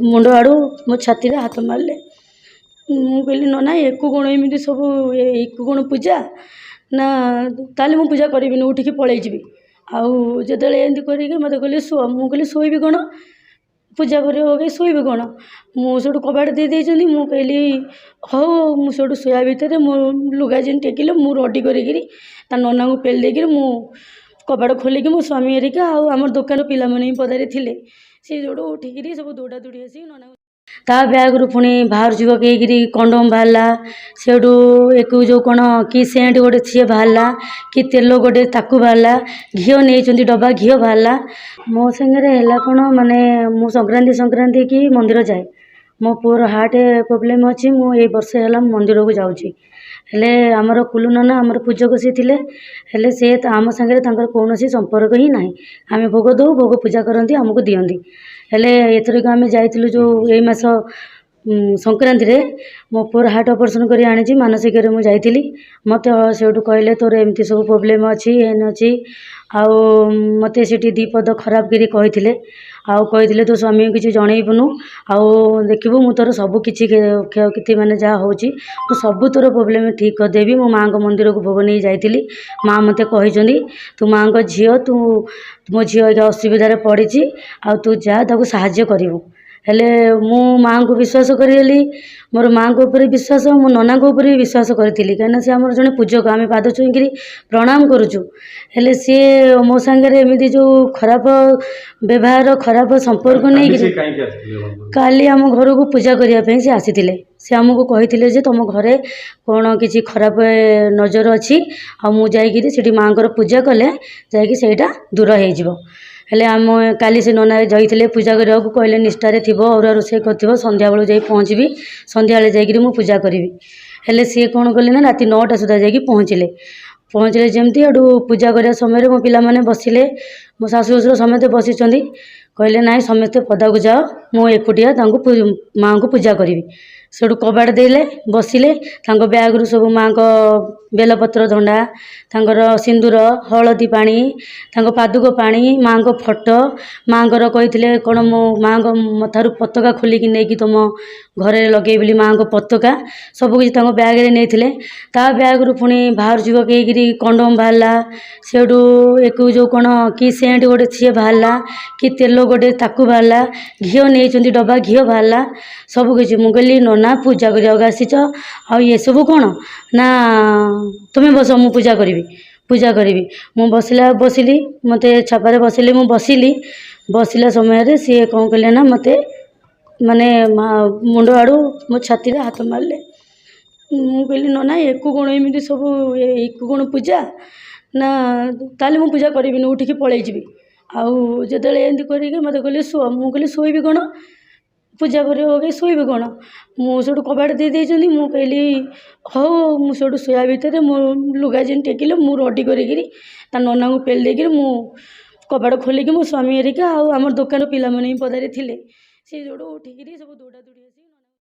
ମୁଣ୍ଡ ଆଡ଼ୁ ମୋ ଛାତିରେ ହାତ ମାରିଲେ। ମୁଁ କହିଲି, ନନା, ୟାକୁ କ'ଣ ଏମିତି ସବୁ, ୟାକୁ କ'ଣ ପୂଜା? ନା, ତାହେଲେ ମୁଁ ପୂଜା କରିବିନି, ଉଠିକି ପଳେଇଯିବି। ଆଉ ଯେତେବେଳେ ଏମିତି କରିକି ମୋତେ କହିଲେ, ଶୁଅ। ମୁଁ କହିଲି, ଶୋଇବି କ'ଣ? ପୂଜା କରିବ କି ଶୋଇବି କ'ଣ? ମୁଁ ସେଇଠୁ କବାଟ ଦେଇ ଦେଇଛନ୍ତି। ମୁଁ କହିଲି, ହଉ। ମୁଁ ସେଇଠୁ ଶୋଇବା ଭିତରେ ମୋ ଲୁଗା ଯେମିତି ଟେକିଲେ, ମୁଁ ରଡ଼ି କରିକିରି ତା ନନାଙ୍କୁ ପେଲି ଦେଇକିରି ମୁଁ କବାଟ ଖୋଲିକି, ମୋ ସ୍ୱାମୀ ହେରିକା ଆଉ ଆମର ଦୋକାନ ପିଲାମାନେ ବି ପଦାରେ ଥିଲେ, ସେ ସେଇଠୁ ଉଠିକିରି ସବୁ ଦୌଡ଼ା ଦୌଡ଼ି ଆସିକି ନନାଙ୍କୁ। ତା ବ୍ୟାଗ୍ରୁ ପୁଣି ବାହାରୁଛି ପକେଇକିରି କଣ୍ଡୋମ୍ ବାହାରିଲା। ସେଇଠୁ ଏକୁ ଯେଉଁ କ'ଣ କି ସେଣ୍ଟ ଗୋଟେ ସିଏ ବାହାରିଲା, କି ତେଲ ଗୋଟେ ତାକୁ ବାହାରିଲା, ଘିଅ ନେଇଛନ୍ତି ଡବା ଘିଅ ବାହାରିଲା। ମୋ ସାଙ୍ଗରେ ହେଲା କ'ଣ, ମାନେ ମୁଁ ସଂକ୍ରାନ୍ତି ସଂକ୍ରାନ୍ତି କି ମନ୍ଦିର ଯାଏ। ମୋ ପୁଅର ହାର୍ଟ ପ୍ରୋବ୍ଲେମ୍ ଅଛି। ମୁଁ ଏଇ ବର୍ଷେ ହେଲା ମୁଁ ମନ୍ଦିରକୁ ଯାଉଛି। ହେଲେ ଆମର କୁଲୁ ନନା ଆମର ପୂଜକ ସିଏ ଥିଲେ। ହେଲେ ସେ ଆମ ସାଙ୍ଗରେ ତାଙ୍କର କୌଣସି ସମ୍ପର୍କ ହିଁ ନାହିଁ। ଆମେ ଭୋଗ ଦେଉ, ଭୋଗ ପୂଜା କରନ୍ତି, ଆମକୁ ଦିଅନ୍ତି। ହେଲେ ଏଥରକ ଆମେ ଯାଇଥିଲୁ ଯେଉଁ ଏଇ ମାସ ସଂକ୍ରାନ୍ତିରେ, ମୋ ପୁଅର ହାର୍ଟ ଅପରେସନ୍ କରି ଆଣିଛି, ମାନସିକରେ ମୁଁ ଯାଇଥିଲି। ମୋତେ ସେଇଠୁ କହିଲେ, ତୋର ଏମିତି ସବୁ ପ୍ରୋବ୍ଲେମ୍ ଅଛି, ଏନ୍ ଅଛି। ଆଉ ମୋତେ ସେଠି ଦୁଇ ପଦ ଖରାପ କରି କହିଥିଲେ ଆଉ କହିଥିଲେ, ତୋ ସ୍ୱାମୀକୁ କିଛି ଜଣେଇବୁନୁ, ଆଉ ଦେଖିବୁ ମୁଁ ତୋର ସବୁ କିଛି କ୍ଷୟକ୍ଷତି, ମାନେ ଯାହା ହେଉଛି, ମୁଁ ସବୁ ତୋର ପ୍ରୋବ୍ଲେମ୍ ଠିକ୍ କରିଦେବି। ମୁଁ ମାଆଙ୍କ ମନ୍ଦିରକୁ ଭୋଗ ନେଇ ଯାଇଥିଲି। ମାଆ ମୋତେ କହିଛନ୍ତି, ତୁ ମାଆଙ୍କ ଝିଅ, ତୁ ମୋ ଝିଅ ଏଇକା ଅସୁବିଧାରେ ପଡ଼ିଛି ଆଉ ତୁ ଯା, ତାକୁ ସାହାଯ୍ୟ କରିବୁ। ହେଲେ ମୁଁ ମାଆଙ୍କୁ ବିଶ୍ୱାସ କରିଗଲି। ମୋର ମାଆଙ୍କ ଉପରେ ବିଶ୍ୱାସ, ମୁଁ ନନାଙ୍କ ଉପରେ ବି ବିଶ୍ୱାସ କରିଥିଲି, କାହିଁକିନା ସେ ଆମର ଜଣେ ପୂଜକ, ଆମେ ପାଦ ଛୁଇଁକିରି ପ୍ରଣାମ କରୁଛୁ। ହେଲେ ସିଏ ମୋ ସାଙ୍ଗରେ ଏମିତି ଯେଉଁ ଖରାପ ବ୍ୟବହାର, ଖରାପ ସମ୍ପର୍କ କାଲି ନେଇକିରି। ସେ କାହିଁକି ଆସିଥିଲେ ଆପଣଙ୍କ ଘରକୁ? କାଲି ଆମ ଘରକୁ ପୂଜା କରିବା ପାଇଁ ସେ ଆସିଥିଲେ। ସେ ଆମକୁ କହିଥିଲେ ଯେ ତୁମ ଘରେ କ'ଣ କିଛି ଖରାପ ନଜର ଅଛି, ଆଉ ମୁଁ ଯାଇକିରି ସେଠି ମାଆଙ୍କର ପୂଜା କଲେ ଯାଇକି ସେଇଟା ଦୂର ହେଇଯିବ। ହେଲେ ଆମ କାଲି ସେ ନନା ଯାଇଥିଲେ ପୂଜା କରିବାକୁ। କହିଲେ, ନିଷ୍ଠାରେ ଥିବ, ଅରୁଆ ରୋଷେଇ କରିଥିବ, ସନ୍ଧ୍ୟାବେଳକୁ ଯାଇ ପହଞ୍ଚିବି, ସନ୍ଧ୍ୟାବେଳେ ଯାଇକିରି ମୁଁ ପୂଜା କରିବି। ହେଲେ ସିଏ କ'ଣ କଲେ ନା ରାତି 9ଟା ସୁଦ୍ଧା ଯାଇକି ପହଞ୍ଚିଲେ। ପହଞ୍ଚିଲେ ଯେମିତି, ହେଠୁ ପୂଜା କରିବା ସମୟରେ ମୋ ପିଲାମାନେ ବସିଲେ, ମୋ ଶାଶୁ ଶ୍ୱଶୁର ସମସ୍ତେ ବସିଛନ୍ତି। କହିଲେ, ନାଇଁ, ସମସ୍ତେ ପଦାକୁ ଯାଅ, ମୁଁ ଏକୁଟିଆ ତାଙ୍କୁ ମାଆଙ୍କୁ ପୂଜା କରିବି। ସେଠୁ କବାଟ ଦେଲେ, ବସିଲେ। ତାଙ୍କ ବ୍ୟାଗ୍ରୁ ସବୁ ମାଆଙ୍କ ବେଲପତ୍ର ଧଣ୍ଡା, ତାଙ୍କର ସିନ୍ଦୁର, ହଳଦୀ ପାଣି, ତାଙ୍କ ପାଦୁକ ପାଣି, ମାଆଙ୍କ ଫଟୋ, ମାଆଙ୍କର କହିଥିଲେ କ'ଣ, ମୋ ମାଆଙ୍କ ମଥାରୁ ପତାକା ଖୋଲିକି ନେଇକି ତୁମ ଘରେ ଲଗେଇବି ବୋଲି, ମାଆଙ୍କ ପତାକା ସବୁକିଛି ତାଙ୍କ ବ୍ୟାଗ୍ରେ ନେଇଥିଲେ। ତା ବ୍ୟାଗ୍ରୁ ପୁଣି ବାହାରୁଛି ପକେଇକିରି କଣ୍ଡୋମ୍ ବାହାରିଲା। ସେଇଠୁ ଏକୁ ଯେଉଁ କ'ଣ କି ସେଣ୍ଟ ଗୋଟେ ସିଏ ବାହାରିଲା, କି ତେଲ ଗୋଟେ ତାକୁ ବାହାରିଲା, ଘିଅ ନେଇଛନ୍ତି ଡବା ଘିଅ ବାହାରିଲା, ସବୁକିଛି। ମୁଁ କହିଲି, ନନା, ପୂଜା କରିବାକୁ ଆସିଛ ଆଉ ଏସବୁ କ'ଣ? ନା, ତୁମେ ବସ, ମୁଁ ପୂଜା କରିବି, ପୂଜା କରିବି। ମୁଁ ବସିଲା ବସିଲି, ମୋତେ ଛାପାରେ ବସିଲି। ମୁଁ ବସିଲି, ବସିଲା ସମୟରେ ସିଏ କ'ଣ କଲେ ନା ମୋତେ ମାନେ ମୁଣ୍ଡ ଆଡ଼ୁ ମୋ ଛାତିରେ ହାତ ମାରିଲେ। ମୁଁ କହିଲି, ନନା, ୟାକୁ କ'ଣ ଏମିତି ସବୁ, ୟାକୁ କ'ଣ ପୂଜା? ନା, ତାହେଲେ ମୁଁ ପୂଜା କରିବିନି, ଉଠିକି ପଳେଇଯିବି। ଆଉ ଯେତେବେଳେ ଏମିତି କରିକି ମୋତେ କହିଲେ, ଶୁଅ। ମୁଁ କହିଲି, ଶୋଇବି କ'ଣ? ପୂଜା କରିବ କି ଶୋଇବି କ'ଣ? ମୁଁ ସେଇଠୁ କବାଟ ଦେଇ ଦେଇଛନ୍ତି। ମୁଁ କହିଲି, ହଉ। ମୁଁ ସେଇଠୁ ଶୋଇବା ଭିତରେ ମୋ ଲୁଗା ଯେମିତି ଟେକିଲେ, ମୁଁ ରଡ଼ି କରିକିରି ତା ନନାଙ୍କୁ ପେଲି ଦେଇକିରି ମୁଁ କବାଟ ଖୋଲିକି, ମୋ ସ୍ୱାମୀ ହେରିକା ଆଉ ଆମର ଦୋକାନ ପିଲାମାନେ ବି ପଦାରେ ଥିଲେ, ସେ ସେଇଠୁ ଉଠିକିରି ସବୁ ଦୌଡ଼ା ଦୌଡ଼ି ଆସିକି